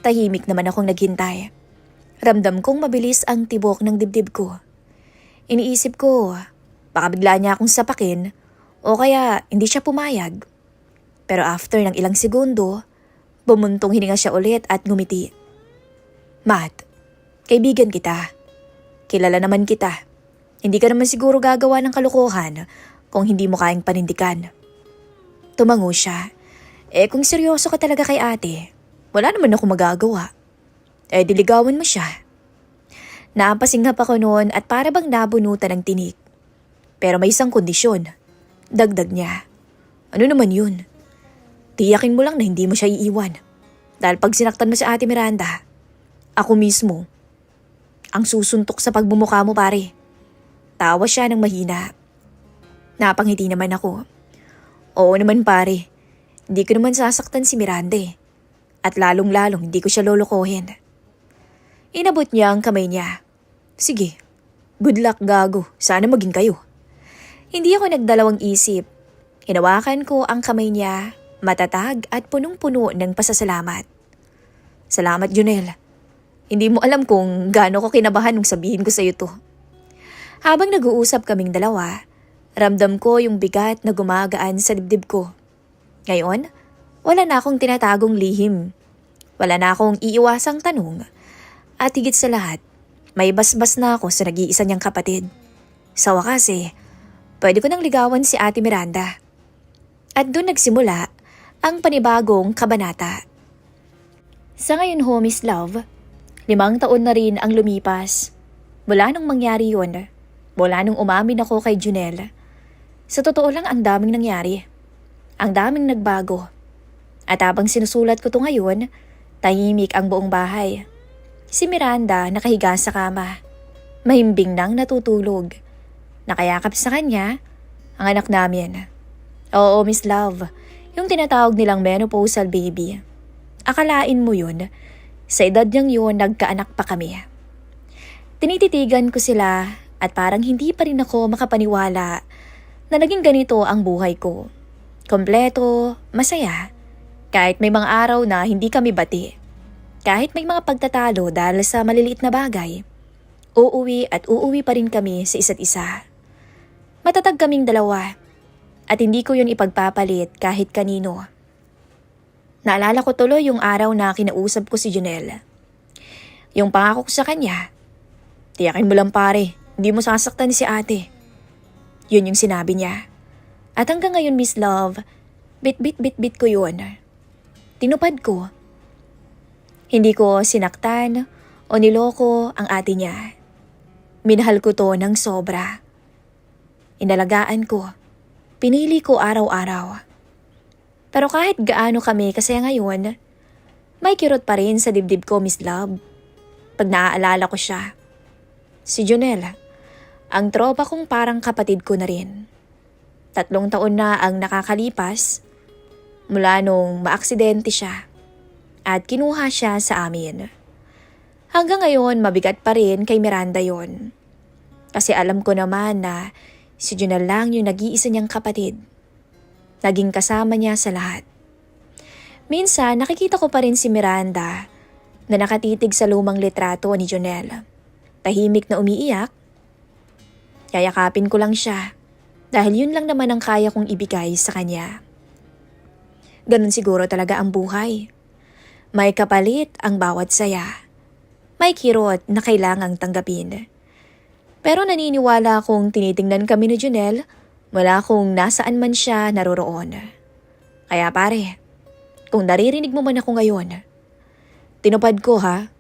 Speaker 2: Tahimik naman akong naghintay. Ramdam kong mabilis ang tibok ng dibdib ko. Iniisip ko, baka bigla niya akong sapakin o kaya hindi siya pumayag. Pero after ng ilang segundo, bumuntong hininga siya ulit at ngumiti. Matt, kaibigan kita. Kilala naman kita. Hindi ka naman siguro gagawa ng kalokohan kung hindi mo kayang panindigan. Tumango siya. Kung seryoso ka talaga kay ate, wala naman ako magagawa. Diligawan mo siya. Napasinghap ako noon at para bang nabunutan ng tinik. Pero may isang kondisyon. Dagdag niya. Ano naman yun? Tiyakin mo lang na hindi mo siya iiwan. Dahil pag sinaktan mo si Ate Miranda, ako mismo ang susuntok sa pagbumuka mo pare. Tawa siya ng mahina. Napangiti naman ako. Oo naman pare, hindi ko naman sasaktan si Miranda eh. At lalong-lalong hindi ko siya lolokohin. Inabot niya ang kamay niya. Sige, good luck gago, sana maging kayo. Hindi ako nagdalawang isip. Hinawakan ko ang kamay niya, matatag at punong-puno ng pasasalamat. Salamat Junel. Hindi mo alam kung gaano ko kinabahan nung sabihin ko sa'yo to. Habang nag-uusap kaming dalawa, ramdam ko yung bigat na gumagaan sa dibdib ko. Ngayon, wala na akong tinatagong lihim. Wala na akong iiwasang tanong. At higit sa lahat, may basbas na ako sa nag-iisa niyang kapatid. Sa wakas pwede ko nang ligawan si Ate Miranda. At doon nagsimula ang panibagong kabanata. Sa ngayon ho, Miss Love, 5 taon na rin ang lumipas. Mula nung mangyari yun, mula nung umamin ako kay Junel. Sa totoo lang ang daming nangyari. Ang daming nagbago. At habang sinusulat ko to ngayon, tahimik ang buong bahay. Si Miranda nakahiga sa kama. Mahimbing nang natutulog. Nakayakap sa kanya ang anak namin. Oo, Miss Love, yung tinatawag nilang menopausal baby. Akalain mo yun, sa edad niyang yun nagkaanak pa kami. Tinititigan ko sila at parang hindi pa rin ako makapaniwala na naging ganito ang buhay ko. Kompleto, masaya, kahit may mga araw na hindi kami bati. Kahit may mga pagtatalo dahil sa maliliit na bagay, uuwi pa rin kami sa isa't isa. Matatag kaming dalawa at hindi ko yun ipagpapalit kahit kanino. Naalala ko tuloy yung araw na kinausap ko si Junel. Yung pangako ko sa kanya, tiyakin mo lang pare, hindi mo sasaktan si ate. Yun yung sinabi niya. At hanggang ngayon, Miss Love, bit ko yun. Tinupad ko. Hindi ko sinaktan o niloko ang ate niya. Minahal ko to ng sobra. Inalagaan ko. Pinili ko araw-araw. Pero kahit gaano kami kasi ngayon, may kirot pa rin sa dibdib ko, Miss Love. Pag naaalala ko siya. Si Junel, ang tropa kong parang kapatid ko na rin. 3 taon na ang nakakalipas mula nung maaksidente siya at kinuha siya sa amin. Hanggang ngayon mabigat pa rin kay Miranda yon. Kasi alam ko naman na si Junel lang yung nag-iisa niyang kapatid. Naging kasama niya sa lahat. Minsan nakikita ko pa rin si Miranda na nakatitig sa lumang litrato ni Junel. Tahimik na umiiyak. Yayakapin ko lang siya dahil yun lang naman ang kaya kong ibigay sa kanya. Ganun siguro talaga ang buhay. May kapalit ang bawat saya. May kirot na kailangang tanggapin. Pero naniniwala akong tinitingnan kami ni Junel mula kung nasaan man siya naroroon. Kaya pare, kung naririnig mo man ako ngayon, tinupad ko ha.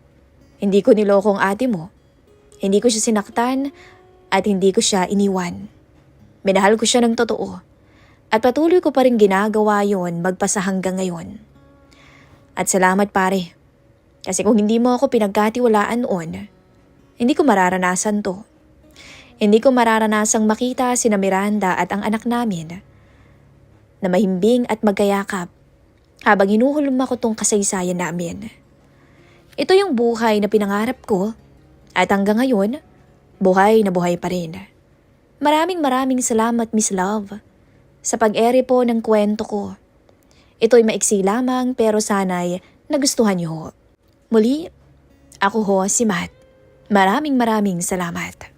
Speaker 2: Hindi ko niloko ang ate mo. Hindi ko siya sinaktan at hindi ko siya iniwan. Minahal ko siya ng totoo at patuloy ko pa rin ginagawa yon magpasa hanggang ngayon. At salamat pare, kasi kung hindi mo ako pinagkatiwalaan noon, hindi ko mararanasan to. Hindi ko mararanasang makita sina Miranda at ang anak namin na mahimbing at magkayakap habang hinuhulma ko tong kasaysayan namin. Ito yung buhay na pinangarap ko at hanggang ngayon, buhay na buhay pa rin. Maraming salamat Miss Love sa pag-ere po ng kwento ko. Ito'y maiksi lamang pero sana'y nagustuhan niyo ho. Muli, ako ho si Matt. Maraming salamat.